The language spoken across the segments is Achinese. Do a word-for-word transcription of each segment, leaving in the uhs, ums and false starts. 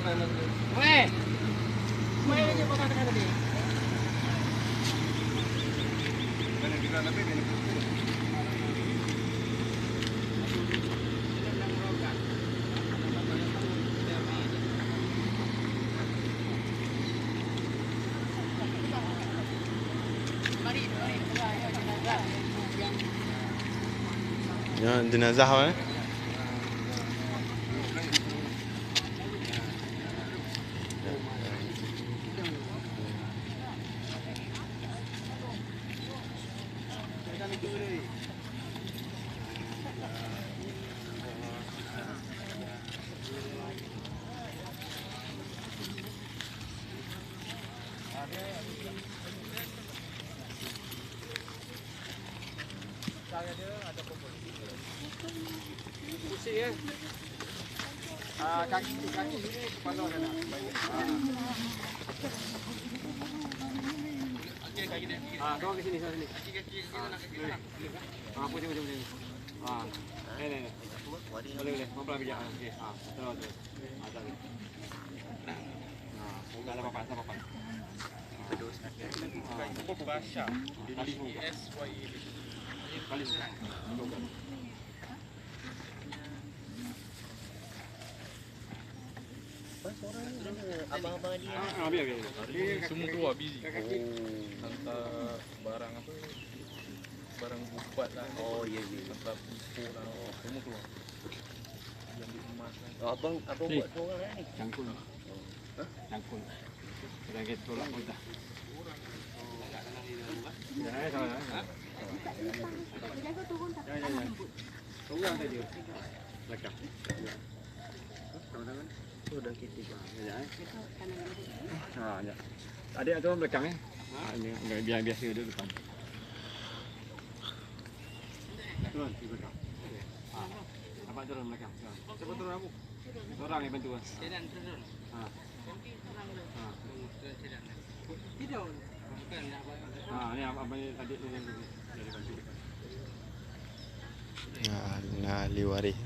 Weh. Weh, dia pakai tengah tadi. Ya, jenazah, eh. Pusing, eh? Ah, kaki, kaki sini, kepala sana. Ah. Okey, kaki dia. Ah, kau ke sini, sana sini. Ah, pusing, pusing, pusing. Ah, ni, ni, ni. Boleh, boleh. Pelan-pelan pijak. Ah, okey. Ah, terus, terus. Ah, terus. Ah, tak ada apa-apa, tak ada apa-apa. Basya. Balik. Balik. Abang-abang dia. Ah, ah, biar, biar, biar. Dia semua keluar busy. Hantar barang apa? Barang ubat lah. Oh, ya, ya. Hantar pupuk lah. Semua keluar. Yang di emas lah. Oh, abang, abang buat dua orang lah ni? Cangkul. Hah? Cangkul. Orang kata tolak pun dah. Ya, ya, salah, salah. Ya, ya, ya. Seorang saja. Belakang. Ya. Sama-sama. Oh, dah kita. Ha, ya, eh. Ha, ya. Adik turun belakang, eh. Ha, ini biar biasa duduk depan. Turun di belakang. Ha. Abang turun belakang. Siapa turun aku? Seorang yang bantu, eh. Ha. Ha. Ha, ni abang, abang ni adik ni, ni, ni. Jadi bantu. Nah, nah, ahli waris.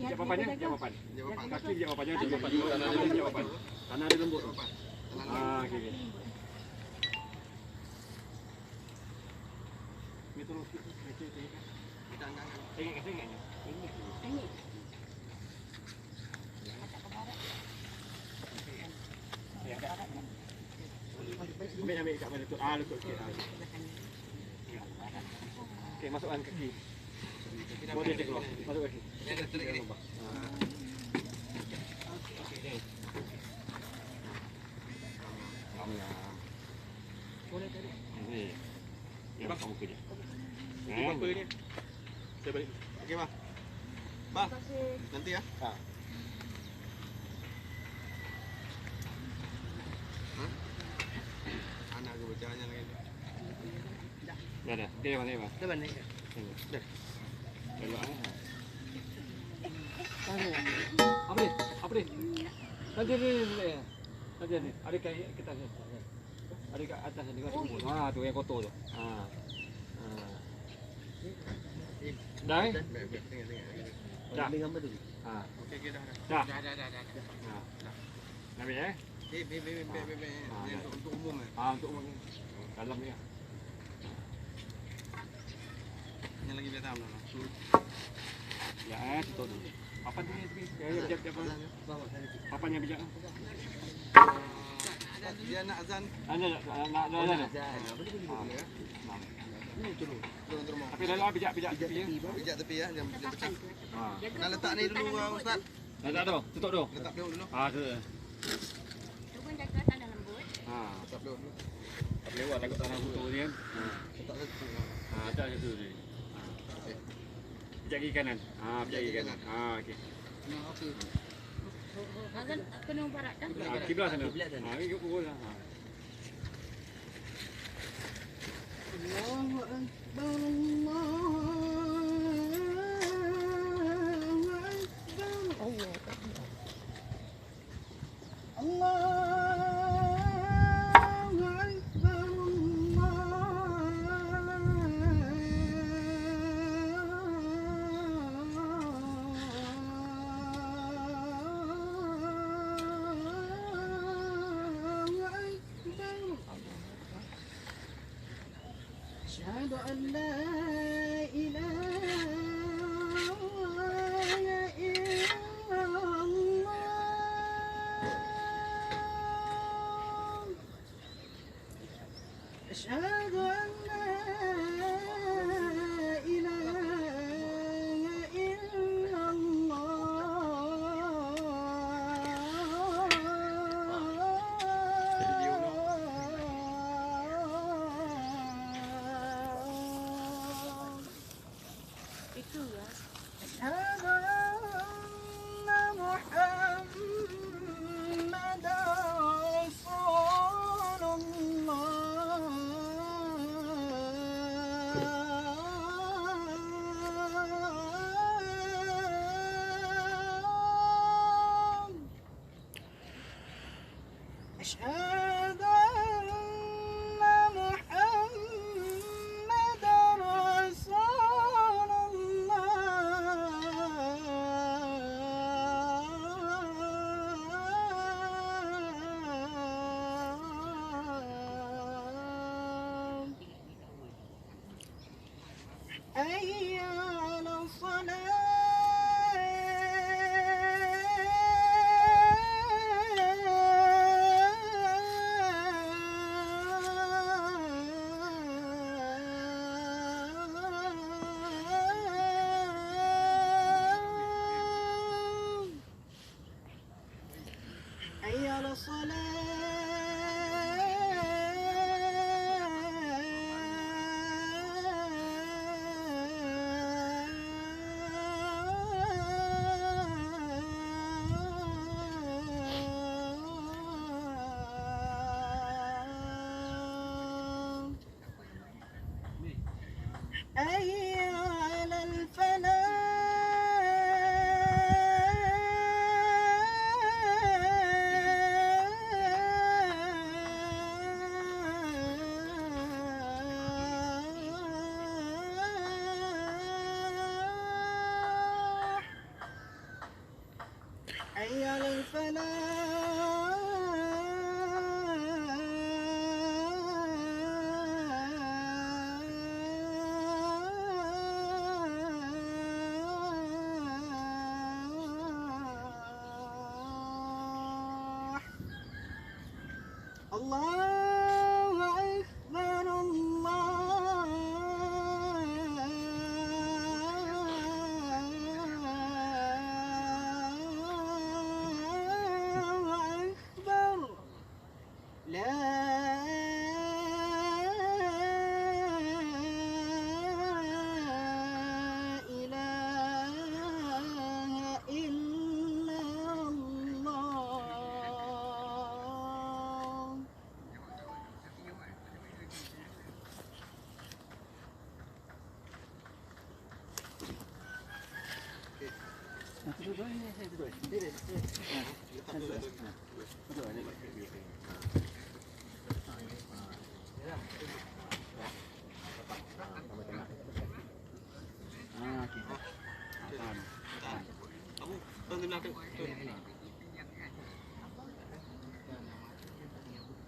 Pijak papan, ya, pijak papan. Kaki pijak papan, ya, pijak papan. Pijak papan. Tanah dia lembut. Ah, okey, okey. Ni turun sikit, sikit, sikit. Tengok, tengok. Tengok. Ambil, ambil kat mana tu? Ah, lutut sikit. Ah. Okey, masukkan kaki. Boleh dia keluar. Masuk kaki. Ah. Boleh tadi. Okey. Ya, bang. Kamu kerja. Ini apa ni? Saya balik. Okey, bang. Bang, nanti ya. Ha. Hah? Anak aku baca hanya lagi. Dah, dah. Okey, bang, okey, bang. Dah, bang, okey. Dah. Dah. Apa ni? Apa ni? Nanti, nanti, nanti, nanti. Nanti, nanti. Ada kain kita sini. Ada kat atas ni, kat kubur. Ha, tu yang kotor tu. Ha. Ha. Dah, eh? Dah. Ha. Okey, okey, dah, dah. Dah. Dah, dah, dah, dah, dah. Ha. Dah. Dah habis, eh? Eh, beb, beb, beb, beb, beb. Ha, dah. Untuk, untuk umum, eh? Ha, untuk umum. Dalam ni, ya. Yang lagi biasa, belum. Ya, eh, tutup dulu. Papan tu ni, ya, ya, ya, ya, papan. Papan yang bijak. Dia nak azan. Ada, nak, nak, nak, nak. Tapi dah lah, bijak, bijak tepi, ya. Bijak tepi, ya, jangan, jangan pecah. Ha. Nak letak ni dulu, Ustaz. Letak tu, tutup tu. Letak dulu, dulu. Ha, tu. Turun jaga tanah lembut. Ha. Tetap lewat. Tak lewat, takut tanah putus ni kan. Ha. Tetap satu. Ha, tak satu ni. Ha. Okey. Pijak kiri kanan. Ha, pijak kiri kanan. Ha, okey. Nah, okey. Azan kena barat kan? Ha, kiblat sana. Kiblat sana. Ha, ini pukul lah. Ha. Allahu Akbar, Allahu Akbar. Allahu Akbar. Allahu Akbar. أشهد أن لا إله إلا الله. أشهد أن لا إله إلا الله. Itu ya. أشهد أن محمدا رسول الله. أشهد أن محمدا رسول الله. حي على الصلاة. حي على الصلاة. حي على الفلاح. حي على الفلاح. الله أكبر، الله أكبر. لا إله إلا الله.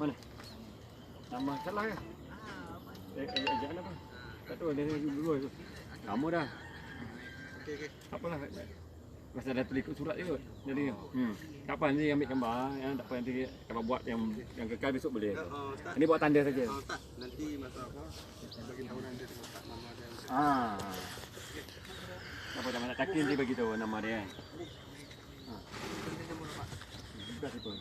Mana? Nama salah ya? Eh, eh, eh, jangan apa? Tak tahu, dia dulu tu. Lama dah. Okey, okey. Apalah. Masa dah tulis surat je kot. Jadi, hmm. Tak apa, nanti ambil gambar, ya, tak apa, nanti kalau buat yang, yang kekal besok boleh. Ya, oh, Ustaz. Ini buat tanda saja. Oh, Ustaz, nanti masa apa? Bagi tahu nanti tempat nama dia. Ah. Apa nama nak takin dia bagi tahu nama dia, kan? Ah. Buka situ.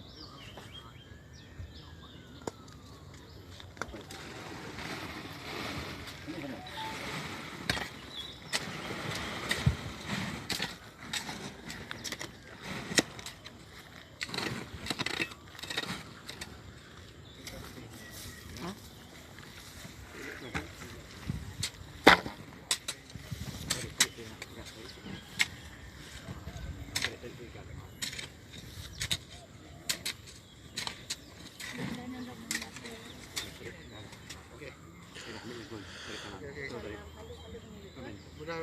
Udah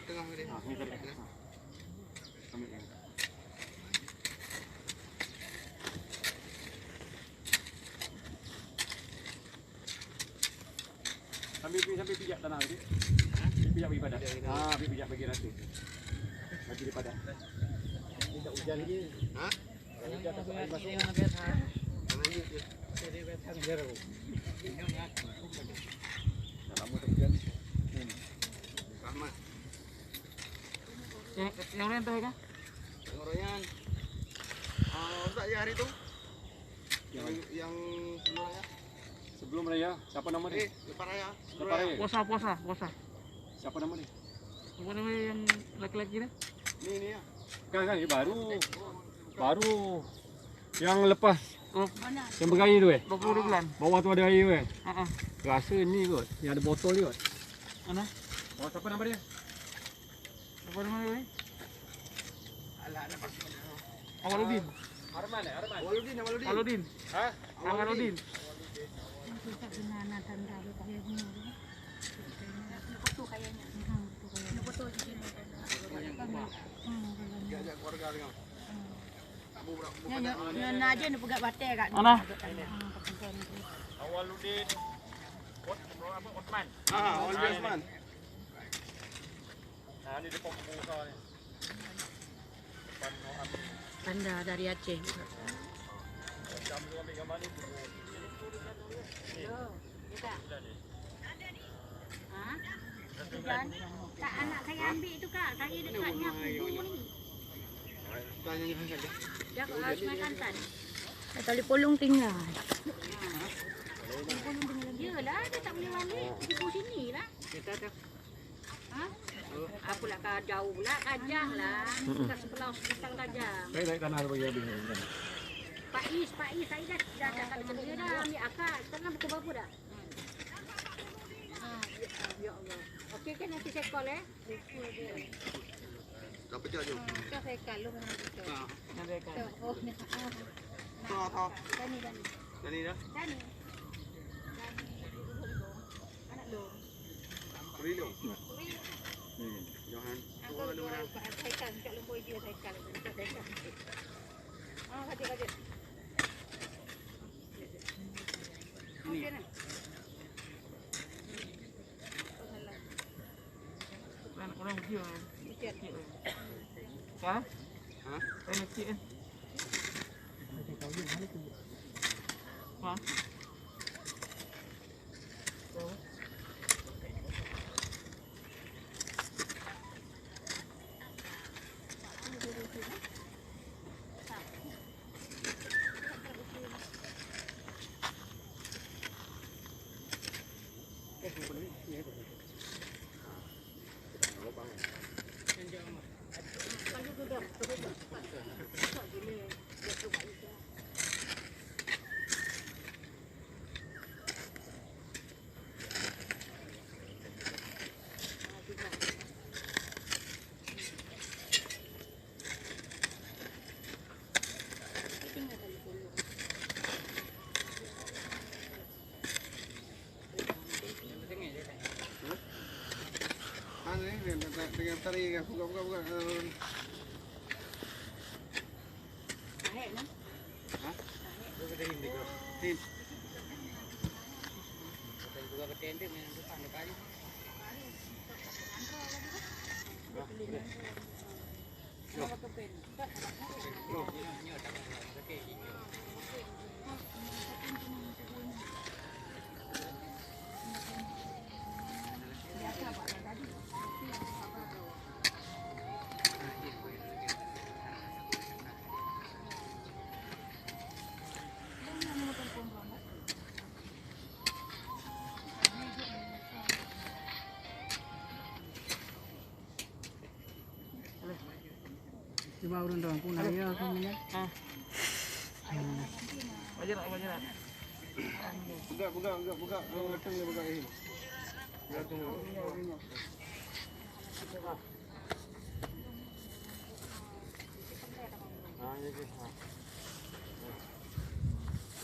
tengah tadi. Sambil pi-, sambil pijak tanah tadi. Pijak bagi padah. Ah, pijak bagi rata. Bagi di padah. Tidak hujan lagi. Ha? Kalau hujan tak air masuk. Dah lama tak hujan. Hmm. Rahmat. Yang, yang lain tahu kan? Yang Royan. Ah, tak ya hari tu? Yang, yang sebelum raya. Sebelum raya, siapa nama dia? Eh, lepas raya. Sebelum lepas raya. Raya. Puasa, puasa, puasa. Siapa nama dia? Apa nama yang laki-laki ni? Ni, ni ya. Kan, kan, dia baru. Baru yang lepas. Oh. Yang bergaya tu eh? Dua puluh bulan. Bawah tu ada air tu eh? Ha ah. Rasa ni kot. Yang ada botol ni kot. Mana? Oh, siapa nama dia? Apa nama dia? Awaludin. Arman eh, Arman. Awaludin, Awaludin. Awaludin. Ha? Awaludin. Awaludin. Dia ajak keluarga dengan. Nyoe, nyoe, nyoe na aja neupeugah batée kat. Mana? Awaludin. Ot-, apa, Otman. Ah, Awaludin Osman. Nah, ini depan pengusaha ni. Depan Noam ni. Anda dari Aceh. Macam tu ambil gambar ni, tu. Ni. Ni. Ha? Dan tak anak saya ambil tu, Kak. Saya dekat ni, aku dulu ni. Dah, ah, sungai Kantan. Tali polong tinggal. Yelah, dia tak boleh balik. Ibu sini lah. Ha? Aku lah ka jauh pula, Kajang lah. Dekat sebelah hospital Kajang. Saya naik tanah bagi habis ni. Pak Is, Pak Is, saya dah, dah, dah, dah, dah, dah ambil akak. Sekarang pukul berapa dah? Ah, ya, ya Allah. Okey kan, nanti saya call, eh? Dah pecah je. Ah, dah saya call, lu memang betul. Ah. Dah saya call. Betul. Oh, ni. Ah. Tahu, tahu. Dani, Dani. Dani dah? Dani. Dani, anak lu. Kuri lu? Kuri. Hmm. Johan. Aku dua, saya call, cak lumpur dia saya call. Saya call. Ah, kacau, kacau. Okey, nah. Kan orang dia. Kecil. Ha? Ha? Eh, kecil, eh. Ha? Anu ni, dengan, dengan, dengan tari, buka, buka, buka. Ahek nah. Ha? Ahek. Tin. Buka peten tu, main buka depan. Ba ureueng tuan pun ayo aku minta. Ah. Peugah, peugah, peugah, peugah. Peugah, peugah, peugah, eh. Peugah, peugah. Ah, ya, ya. Ah.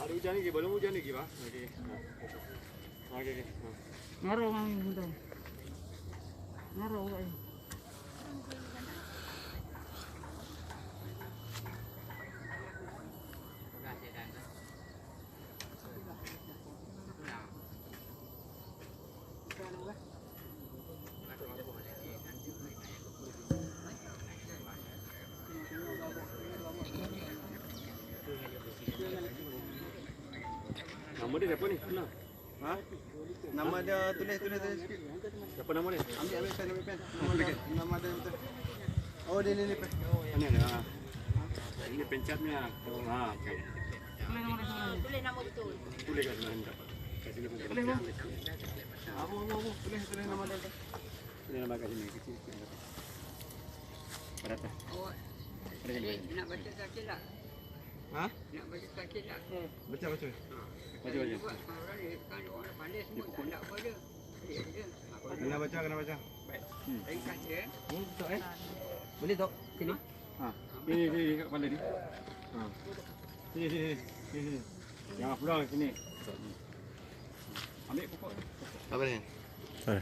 Hari hujan lagi, belum hujan lagi, Pak. Okey. Ah. Okey, okey. Ah. Ngaro ngan hujan. Ngaro, eh. Nama dia siapa ni? Kenal? Ha? Nama dia tulis, tulis, tulis sikit. Siapa nama dia? Ambil, ambil pen, ambil pen. Nama dia, nama dia betul. Oh, dia ni, ni pen. Ini ada. Ha. Ini pencetnya. Ha, okey. Tulis nama dia. Tulis nama betul. Tulis kat sana, dapat. Kat sini pun boleh. Tulis, Bang. Abu, abu, abu. Tulis, tulis nama dia. Tulis nama kat sini, kecil sikit. Pada atas. Awak. Pada sini. Nak baca sakit tak? Ha? Nak baca sakit tak? Baca, baca. Ha. Baca, baca. Buat orang ni, kan orang pandai semua, tak nak apa dia. Kena baca, kena baca. Baik. Hmm. Ringkas je. Hmm, betul, eh? Boleh, Tok? Sini. Ha. Sini, sini, kat kepala ni. Ha. Sini, sini, sini. Sini, sini. Jangan pulang sini. Ambil pokok. Apa ni? Eh.